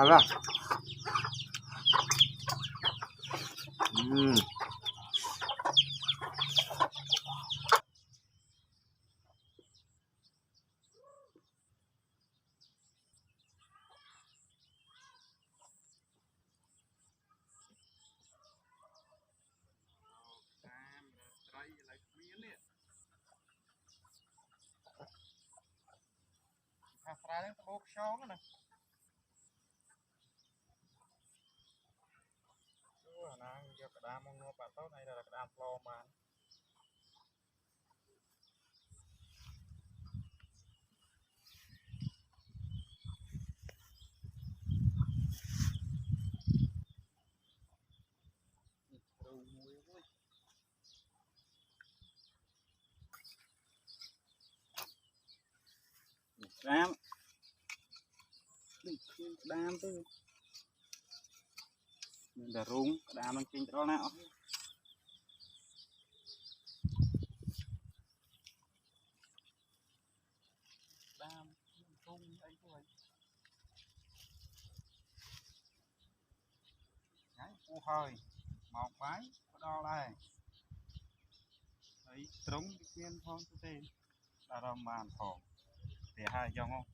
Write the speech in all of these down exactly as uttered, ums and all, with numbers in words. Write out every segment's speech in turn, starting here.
Alah. Hmm. Đam. Đi, đam tu. Đa rung, đam lăng kinh trol nè. Đam, rung, ai tu ai. Ngai, u hơi, mok bai, pơđol ai. Ai, trống, đi kiên phong, tu tên. Đa rong ban phong. Để hai dòng không?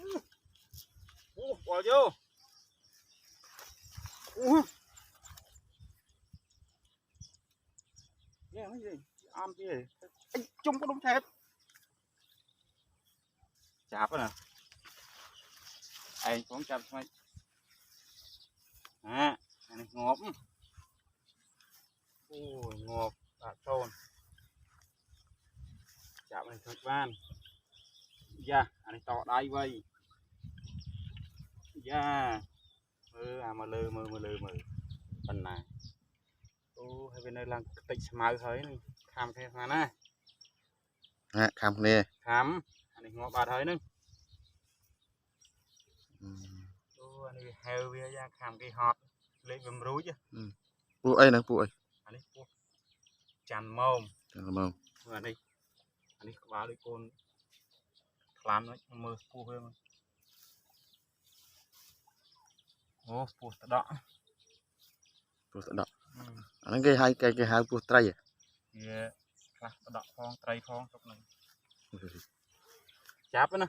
Uh, uh, uh. Nè, nè, nè, ăn kìa. Ê, chung có đúng thiệt. Chạp á nè. Ê, cũng chạp thôi. Ha, ăn ngộp. Ui, ngộp, dak trôn. Chạp ăn thôi ban. Ya, ăn to đai vay. Ya. Mơ, a, mơ lơ, mơ, mơ lơ, mơ. Păn na. Ô, hơi bên đây lăng kơtĕch smau hơi nê. Khăm khe khăm na. Ha, khăm khe nê. Khăm. Ăn ngŏ ƀat hơi nê. Ư. Ô, ăn heo bia ya khăm khe hot. Lĕ bơm ruj ya. Ư. Pu ai nê, pu ai. Ăn pu. Chan mông. Chan mông. Ư, ăn. Ăn kơ ba lĕ kon. Khlam nê, mơ pu hơi. Ô, puh tơđŏ. Puh tơđŏ. Ư. Ăn kơ hai, kơ, kơ hai puh trai ya? Iya, klah tơđŏ phong, trai phong, sŏk nê. Chap nê.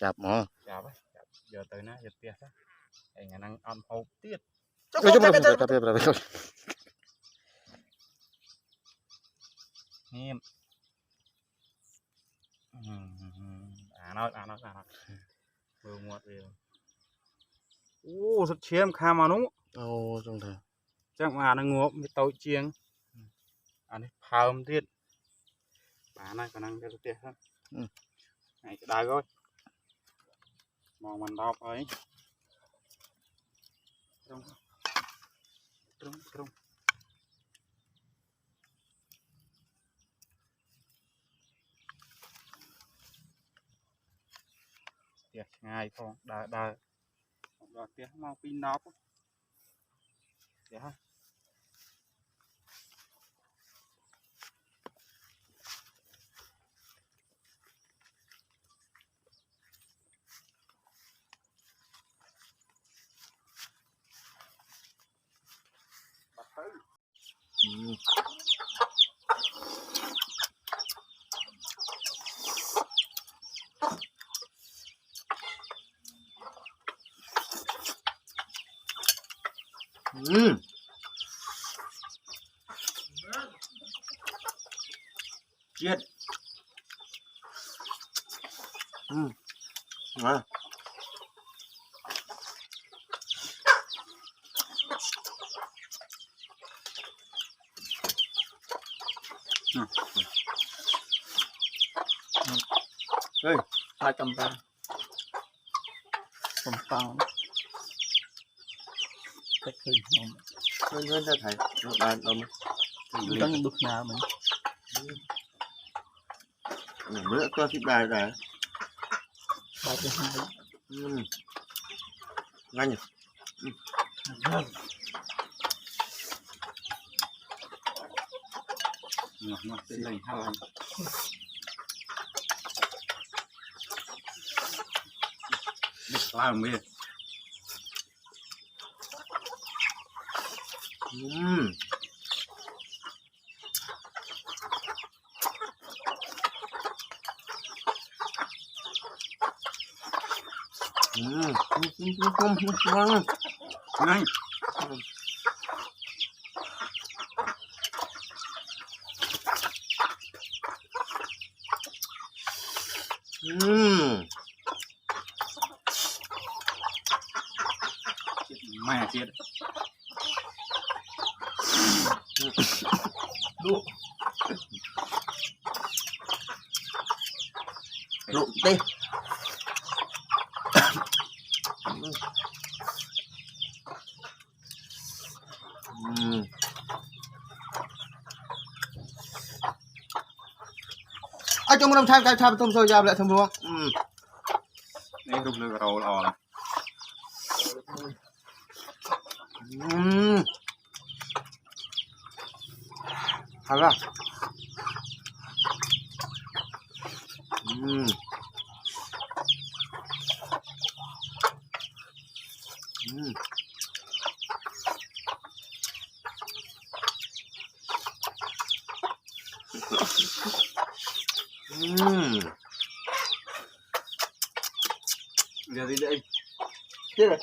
Chap mô. Chap, chap. Giờ tới nê, giờ tiah nê. Ê, ngăn ăn hộp tiết. Chap, chap, chap, chap, chap. Nim. Hm, hm, hm. Anot, anot, anot. Bơ muat bơ. Ô, sŭt chiêm kham anŭn. Ô, trông thế. Chắc mà nó ngộp với tàu chiêng. Ăn phao tiết. Bà này có năng cho tiết hả? Ư. Này, cái đài rồi. Mong măn đọc ấy. Trông. Trông, trông. Tiah ngai phong, đa, đa. Phong đa tiah mau pin nop. Tiah. Ư. Ư. Chết. Ư. Ngon. Ê, hai trăm ba. Tôm tao. Cách hơi ngon. Hơn, hơn ra thầy. Nó đàn tôm. Tăng bức nào mình. Bữa cho thịt đài đài. Ba trăm hai. Ừm. Ngon nhỉ? Ừm. Ngon. Ngon, ngon. Xin lỗi ha. Bit lam bit. Ừm. Ừm. Ngon. Ừm. Mẹ chết. Lụ. Lụ tê. Ừm. Ơ, chong mrăm thap, thap, thap, thum soi yap lĕ thum ruang. Ừm. Ê, rŭp lơ rau la. Ừm. Hả la. Ừm. Ừm. Ừm. Jadi deh. Iya.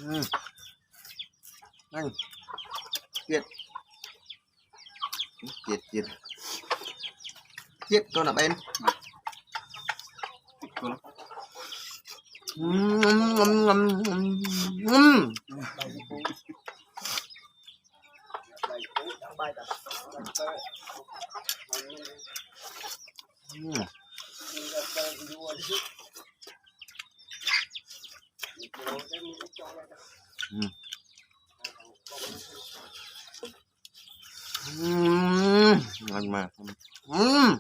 Ừm. Nang. Kiệt. Kiệt, kiệt. Kiệt, kau năp en. Ừm, ừm, ừm, ừm. Ừm. Ừm. Ừm, ngon ma. Ừm.